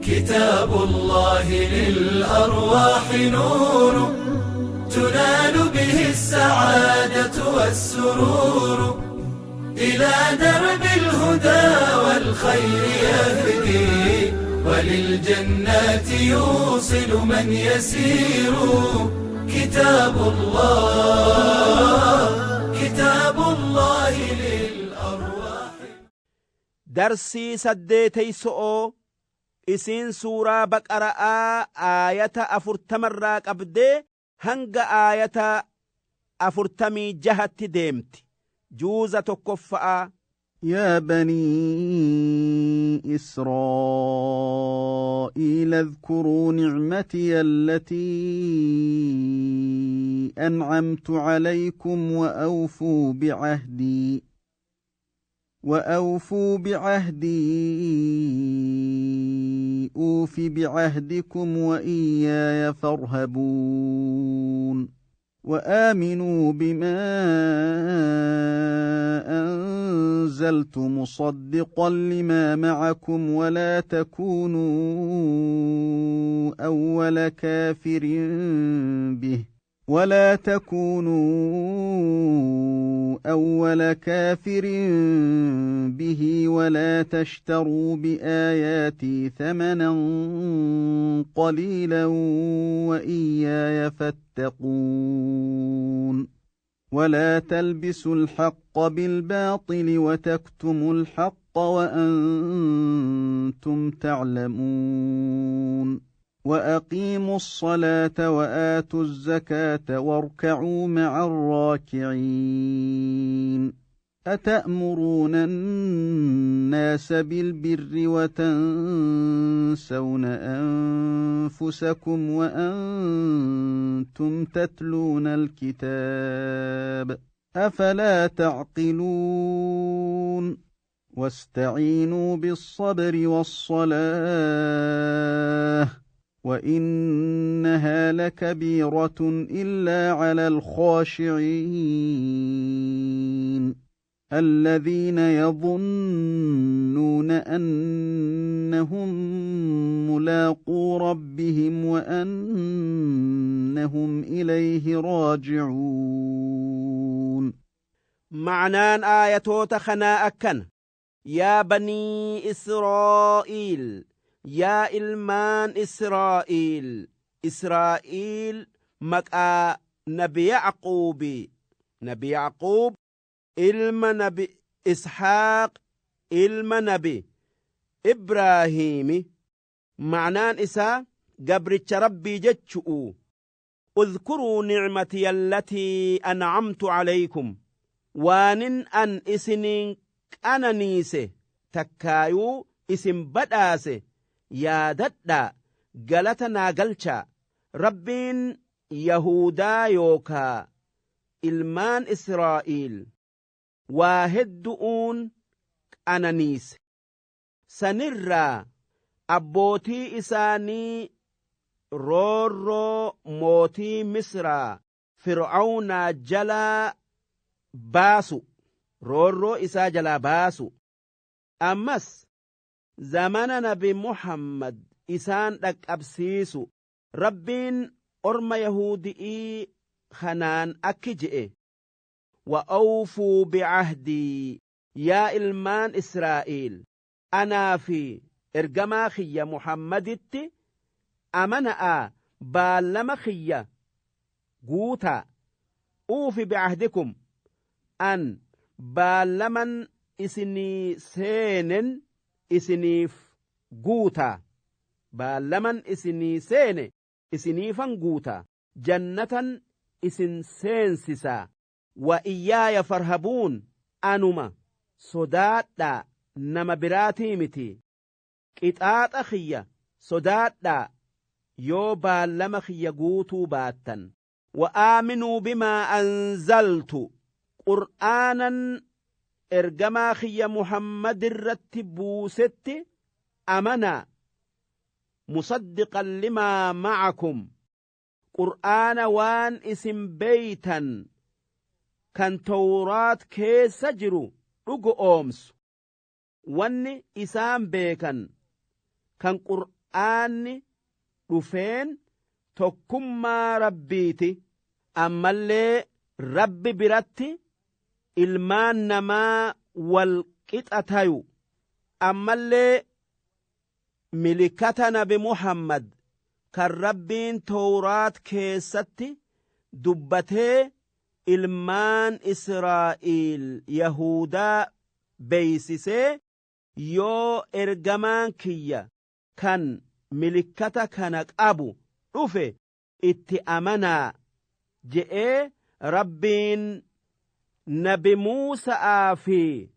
كتاب الله للأرواح نور، تنال به السعادة والسرور. إلى درب الهدى والخير يهدي، وللجنات يوصل من يسير. كتاب الله، كتاب الله للأرواح. Darsii saddeeteyso'oo isiin suuraa Baqara'aa aayata 40rraa qabdee hanga aayata 46tti deemti. Juuza tokkoffa'aa. يا بني إسرائيل اذكروا نعمتي التي أنعمت عليكم وأوفوا بعهدي أوف بعهدكم وإياي فارهبون. وآمنوا بما أنزلت مصدقا لما معكم ولا تكونوا أول كافر به ولا تكونوا أول كافر به ولا تشتروا بآياتي ثمنا قليلا وإياي فاتقون. ولا تلبسوا الحق بالباطل وتكتموا الحق وأنتم تعلمون. وأقيموا الصلاة وآتوا الزكاة واركعوا مع الراكعين. أتأمرون الناس بالبر وتنسون أنفسكم وأنتم تتلون الكتاب؟ أفلا تعقلون؟ واستعينوا بالصبر والصلاة، وإنها لكبيرة إلا على الخاشعين الذين يظنون أنهم ملاقو ربهم وأنهم إليه راجعون. Ma'anaan aayatoota kanaa akkana: Yaa banii Israa'iil, yaa ilmaan Israa'iil. Israa'iil maqaa Nabi Yacquubi. Nabi Yacquub ilma Nabi Isxaaq ilma Nabi Ibraahiimi. Ma'anaan isaa gabricha Rabbii jechu'u. اذكروا نعمتي التي أنعمت عليكم, waanin an isiniin qananiise takkaayuu isin badhaase yaadadhaa, galata naa galchaa. Rabbiin Yahudaa yookaa ilmaan Israa'iil waa heddu'uun qananiise. Sanirraa abbootii isaanii roorroo mootii Misraa Fir'aawnaa jalaa baasu, roorroo isaa jalaa baasu. Ammas zamana Nabi Muhammad isaan dhaqqabsiisu. Rabbiin orma Yahudi'ii kanaan akki je'e: وأوفوا بعهدي, yaa ilmaan Israa'iil, anaa fi ergamaa kiyya Muhammaditti amana'a, baallama kiyya guutaa. أوف بعهدكم, an baallaman isinii seenen isiniif guutaa, baallaman isinii seene isiniifan guutaa, jannatan isin seensisaa. وإياي فارهبون, anuma sodaadhaa, nama biraatii miti. Qixaaxa kiyya sodaadhaa yoo baallama kiyya guutuu baattan. وآمنوا بما أنزلت, qur'aanan ergamaa kiyya Muhammad irratti buusetti amanaa. مصدقا لما معكم, qur'aana waan isin beeytan kan Tawraat keessa jiru dhugo oomsu. Wanni isaan beekan kan qur'aanni Qur'aanni dhufeen tokkummaa Rabbiiti. Ammallee Rabbi biratti ilmaan namaa wal qixa tayu. Ammallee milikata Nabi Muhammad kan Rabbiin Towraat keessatti dubbatee ilmaan Israa'iil Yahudaa beeysisee, yoo ergamaan kiyya kan milikkata kana qabu dhufe itti amanaa je'ee Rabbiin Nabi Muusa'aa fi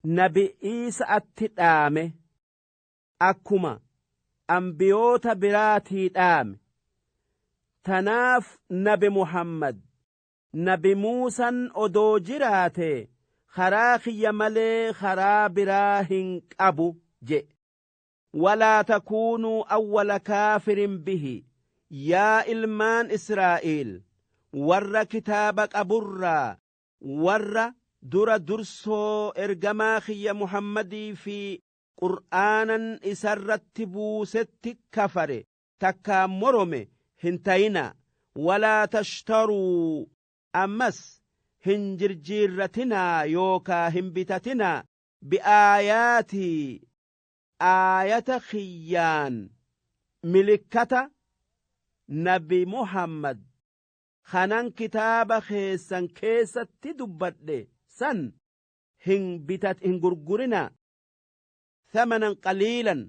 Nabi Iisa'atti dhaame, akkuma ambiyoota biraatii dhaame. Tanaaf Nabi Muhammad, Nabi Muusan odoo jiraate karaa kiyya malee karaa biraa hin qabu je'e. Walaa takuunuu awwala kaafirin bihi. Yaa ilmaan Israa'iil, warra kitaaba qaburraa warra dura dursoo ergamaa kiyya Muhammadii fi Qur'aanan isarratti buusetti kafare takkaa morome hin tayinaa. Walaa tashtaruu, ammas hin jirjiirratinaa yookaa hin bitatinaa, bi'aayaatii, aayata kiyyaan, milikkata Nabi Muhammad kanan kitaaba keessan keessatti dubbadhe san hin bitat, hin gurgurinaa. Thamanan qaliilan,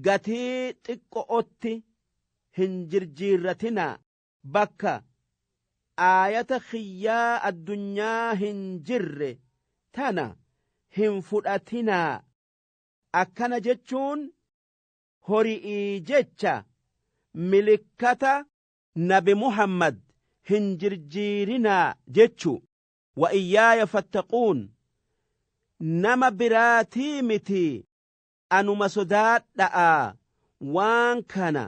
gatii xiqqo'otti hin jirjiirratinaa. Bakka aayata kiyyaa addunyaa hin jirre tana hin fudhatinaa. Akkana jechuun hori'ii jecha milikkata Nabi Muhammad hin jirjiirinaa jechu. Wa iyyaaya fattaquun, nama biraatii miti, anuma sodaadha'aa waan kana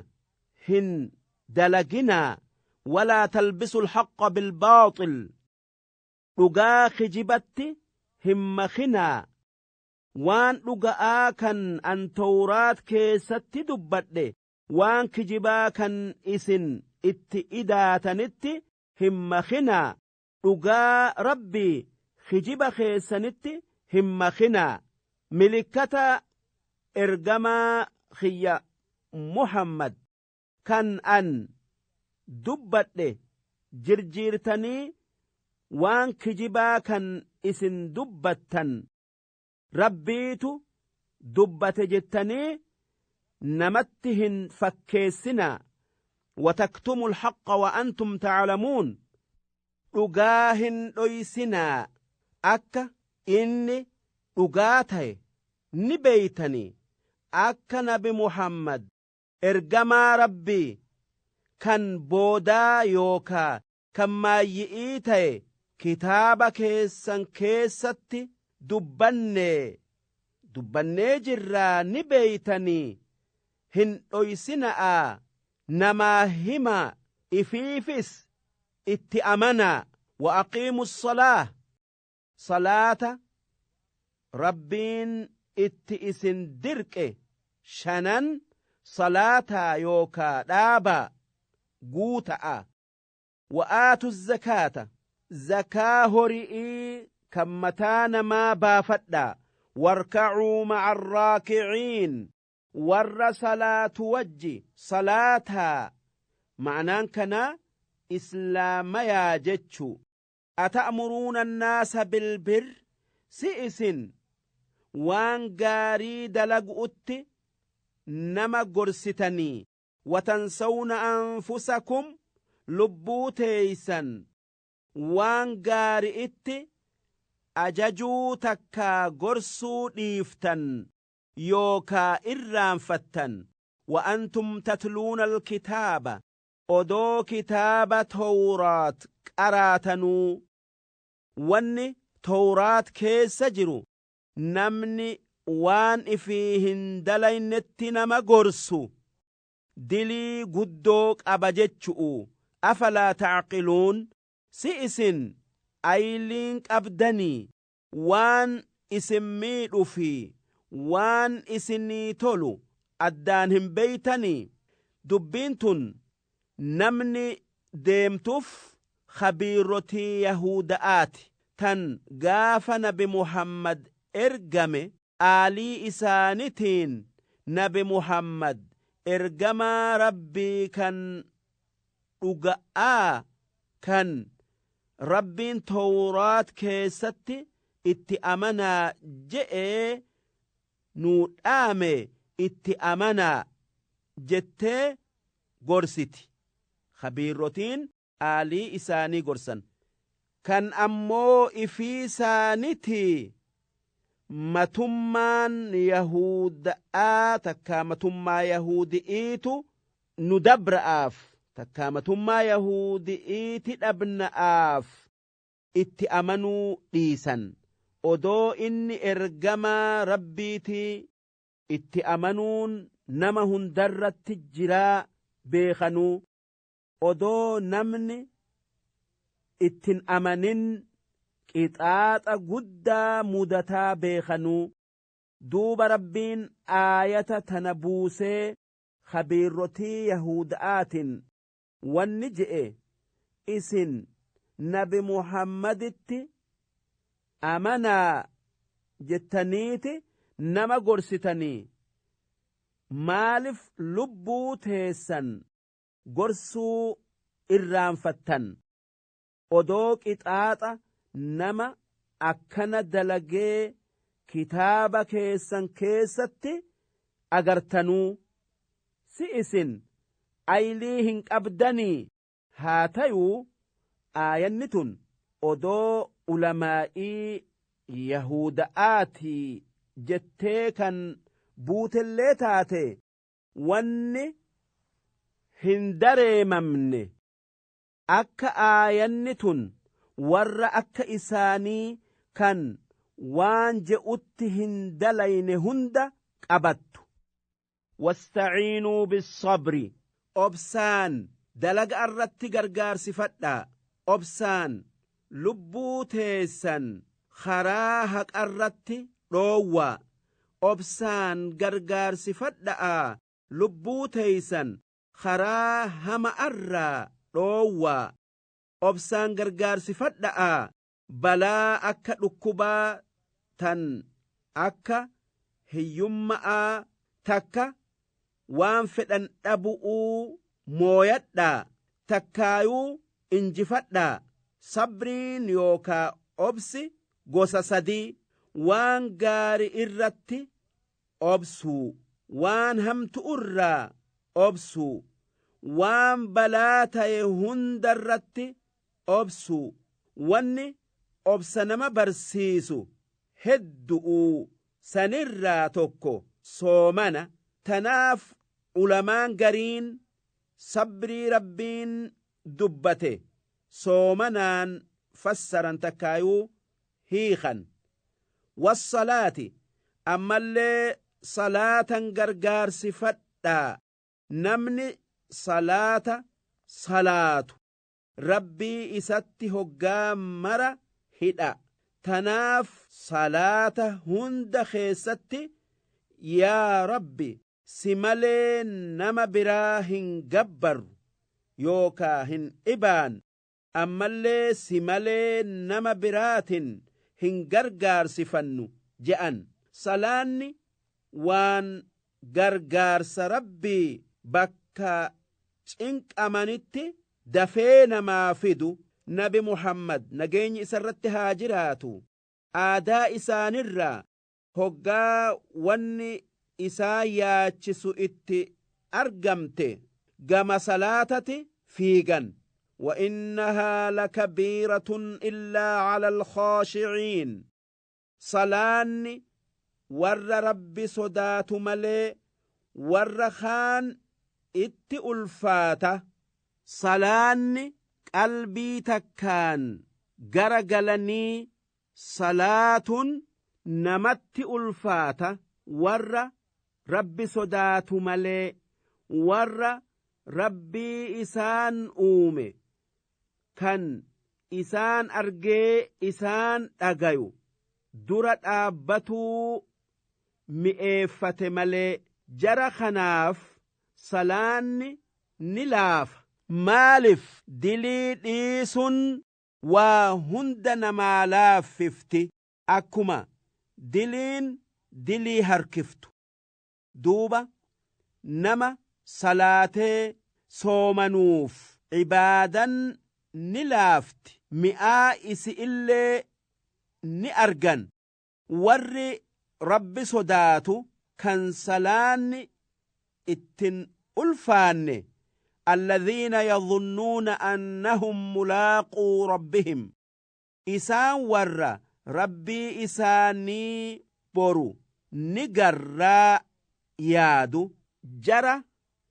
hin dalaginaa. Walaa talbisu alhaqqa bilbaaxil, dhugaa kijibatti hin makinaa. Waan dhuga'aa kan an Towraat keessatti dubbadhe waan kijibaa kan isin itti idaatanitti hin makinaa. Dhugaa Rabbii kijiba keessanitti hin makinaa. Milikkata ergamaa kiyya Muhammad kan an dubbadhe jirjiirtanii waan kijibaa kan isin dubbattan Rabbiitu dubbate jettanii namatti hin fakkeessinaa. Wataktumu alhaqqa wa antum ta'lamuun, dhugaa hin dhoysinaa, akka inni dhugaa ta'e ni beeytanii. Akka Nabi Muhammad ergamaa Rabbii kan boodaa yookaa kan maayyi'ii ta'e kitaaba keessan keessatti dubbannee jirraa ni beeytanii hin dhoysina'aa, namaa himaa, ifiifis itti amanaa. Wa aqiimu salaah, salaata Rabbiin itti isin dirqe shanan salaataa yookaa dhaabaa guuta'a. Wa aatu zakaata, zakaa hori'ii kan mataa namaa baafadhaa. Warkacuu ma'a arraakiciin, warra salaatu wajji salaataa. Ma'anaan kanaa islaamayaa jechu. Ata'muruuna annaasa bilbir, si isin waan gaarii dalagu'utti nama gorsitanii, watansawna anfusakum, lubbuu teeysan waan gaari'itti ajajuu takkaa gorsuu dhiiftan yookaa irraanfattan, wa antum tatluuna alkitaaba, odoo kitaaba Towraat qaraatanuu. Wanni Towraat keessa jiru namni waan ifii hin dalaynetti nama gorsu dilii guddoo qaba jechu'u. Afalaa ta'qiluun, si isin ayliin qabdanii waan isin miidhu fi waan isinii tolu Addaan hin beeytanii? Dubbiin tun namni deemtuuf khabiirotii Yahuda'aati tan gaafa Nabi Muhammad ergame aalii isaanitiin Nabi Muhammad ergamaa Rabbii kan dhuga'aa kan Rabbiin Towraat keessatti itti amanaa je'ee nuu dhaame itti amanaa jettee gorsiti. Khabiirotiin aalii isaanii gorsan. Kan ammoo ifii isaanitii matummaan Yahuda'aa takkaa matummaa Yahudi'iitu nu dabra'aaf takkaa matummaa Yahudi'iiti dhabna'aaf itti amanuu dhiisan. Odoo inni ergamaa Rabbiitii itti amanuun nama hundarratti jiraa beekanuu, odoo namni ittin amanin qixaaxa guddaa mudataa beekanuu. Duuba Rabbiin aayata tana buusee khabiirrotii Yahuda'aatiin wanni je'e: isin Nabi Muhammaditti amanaa jettaniiti nama gorsitanii, maalif lubbuu teessan gorsuu irraanfattan? Odoo qixaaxa nama akkana dalagee kitaaba keessan keessatti agartanuu, si isin aylii hin qabdanii? Haa tayuu aayanni tun odoo ulamaa'ii Yahuda'aatii jettee kan buutellee taate, wanni hin dareemamne akka aayanni tun warra akka isaanii kan waan je'utti hin dalayne hunda qabattu. Wastaciinuu bissabri, obsaan dalaga irratti gargaarsifadhaa, obsaan lubbuu teessan karaa haqarratti dhoowwaa, obsaan gargaarsifadhaa, lubbuu teeysan karaa hama'arraa dhoowwaa, obsaan gargaarsifadhaa balaa akka dhukkubaa tan akka hiyyumma'aa takka waan fedhan dhabu'uu mooyadhaa takkaayuu injifadhaa. Sabriin yookaa obsi gosa sadii: waan gaari irratti obsuu, waan hamtu irraa obsuu, waan balaa ta'e hundarratti obsuu. Wanni obsa nama barsiisu heddu'uu, sanirraa tokko soomana. Tanaaf ulamaan gariin sabrii Rabbiin dubbate soomanaan fassaran takkaayuu hiikan. Wassalaati, ammallee salaatan gargaarsifadhaa. Namni salaata salaatu Rabbii isatti hoggaa mara hidha. Tanaaf salaata hunda keessatti yaa Rabbi, si malee nama biraa hin gabbarru yookaa hin dhibaan, ammallee si malee nama biraatin hin gargaarsifannu je'an. Salaanni waan gargaarsa Rabbii bakka cinqamanitti dafee namaa fidu. Nabi Muhammad, nageenyi isarratti haa jiraatu, aadaa isaanirraa hoggaa wanni isaa yaachisu itti argamte gama salaatati fiigan. وإنها لكبيرة إلا على الخاشعين. Salaanni warra Rabbi sodaatu malee warra kaan itti ulfaata. Salaanni qalbii takkaan gara galanii salaatun namatti ulfaata, warra Rabbi sodaatu malee, warra Rabbii isaan uume kan isaan argee isaan dhagayu dura dhaabbatuu mi'eeffate malee. Jara kanaaf salaanni ni laafa. Maalif dilii dhiisun waa hunda namaa laaffifti, akkuma diliin dilii harkiftu. Duuba nama salaatee soomanuuf ibaadan ni laafti, mi'aa isi illee ni argan. Warri Rabbi sodaatu kan salaanni ittin ulfaanne, alladhiina yadhunnuuna annahum mulaaquu rabbihim, isaan warra Rabbii isaanii boru ni garraa yaadu, jara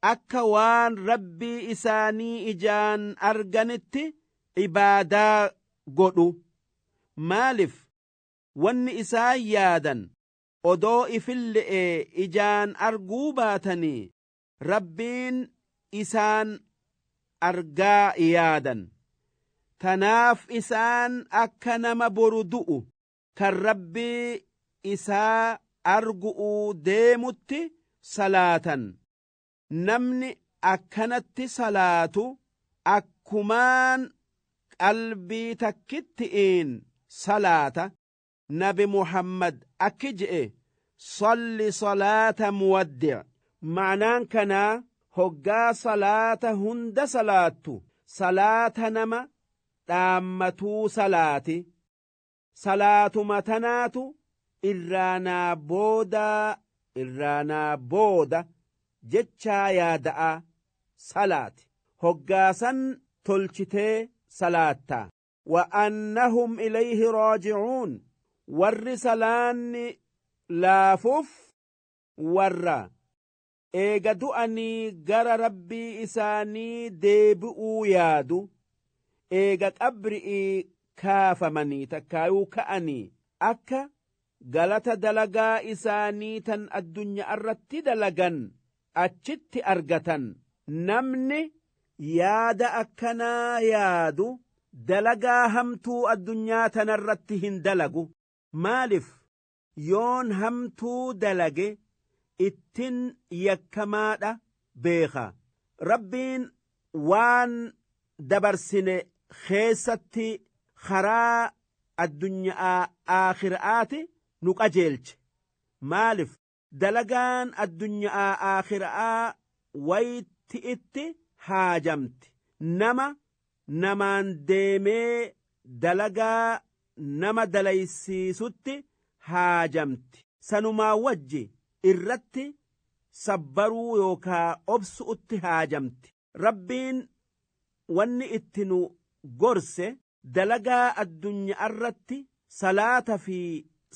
akka waan Rabbii isaanii ijaan arganitti ibaadaa godhu. Maalif wanni isaan yaadan odoo ifille'ee ijaan arguu baatanii Rabbiin isaan argaa yaadan. Tanaaf isaan akka nama boru du'u kan Rabbii isaa argu'uu deemutti salaatan. Namni akkanatti salaatu akkumaan qalbii takkitti'iin salaata. Nabi Muhammad akki je'e: "Salli salaata muwaddi'." Ma'naan kanaa hoggaa salaata hunda salaattu salaata nama dhaammatuu salaati. Salaatuma tanaatu irraanaa boodaa, irraanaa booda jechaa yaada'a salaati. Hoggaasan tolchitee salaattaa. Wa annahum ilayhi raaji'uun. Warri salaanni laafuuf warra eega du'anii gara Rabbii isaanii deebi'uu yaadu, eega qabri'ii kaafamanii takkaayuu ka'anii akka galata dalagaa isaanii tan addunyaa irratti dalagan achitti argatan. Namni yaada akkanaa yaadu dalagaa hamtuu addunyaa tanarratti hin dalagu. Maalif yoon hamtuu dalage ittin yakkamaadha beeka. Rabbiin waan dabarsine keessatti karaa addunyaa aakhiraati nu qajeelche. Maalif dalagaan addunyaa aakhiraa wayitti itti haajamti, nama namaan deemee dalagaa nama dalaysiisutti haajamti, sanumaa wajji irratti sabbaruu yookaa obsu'utti haajamti. Rabbiin wanni itti nu gorse dalagaa addunyaa irratti salaata fi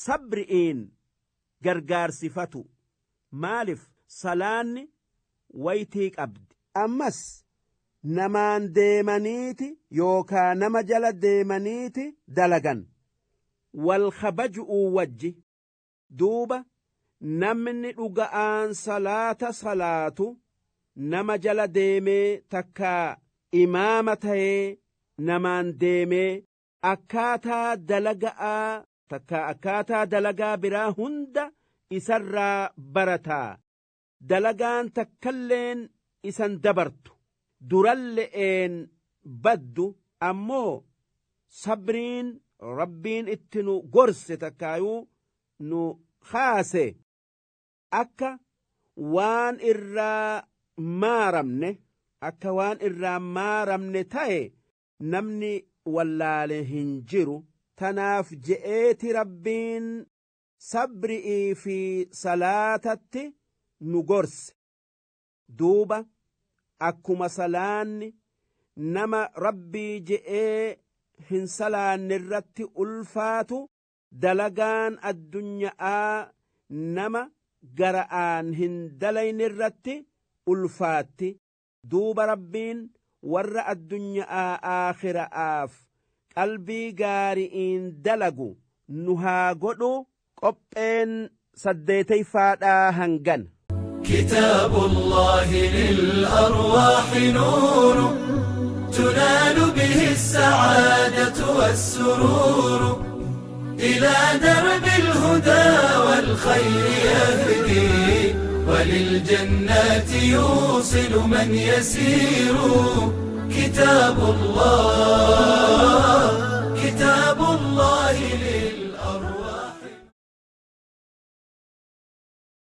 sabri'iin gargaarsifatu. Maalif salaanni waytii qabdi. Ammas namaan deemaniiti yookaa nama jala deemaniiti dalagan wal kabaju'uu wajji. Duuba namni dhuga'aan salaata salaatu nama jala deemee takkaa imaama ta'ee namaan deemee akkaataa dalaga'aa takkaa akkaataa dalagaa biraa hunda isarraa barataa, dalagaan takkalleen isan dabartu duralle'een baddu. Ammoo sabriin Rabbiin itti nu gorse takkaayuu nu kaase akka waan irraa maaramne, akka waan irraa maaramne ta'e namni wallaale hin jiru. Tanaaf je'eeti Rabbiin sabri'ii fi salaatatti nu gorse. Duuba akkuma salaanni nama Rabbii je'ee hin salaanne irratti ulfaatu, dalagaan addunyaa nama gara'aan hin dalayne irratti ulfaatti. Duuba Rabbiin warra addunyaa aakhira'aaf qalbii gaari'iin dalagu nu haa godhu. Qopheen saddeeteyfaadhaa hangan. كتاب الله للأرواح نور، تنال به السعادة والسرور، إلى درب الهدى والخير يهدي. وللجنات يوصل من يسير. كتاب الله.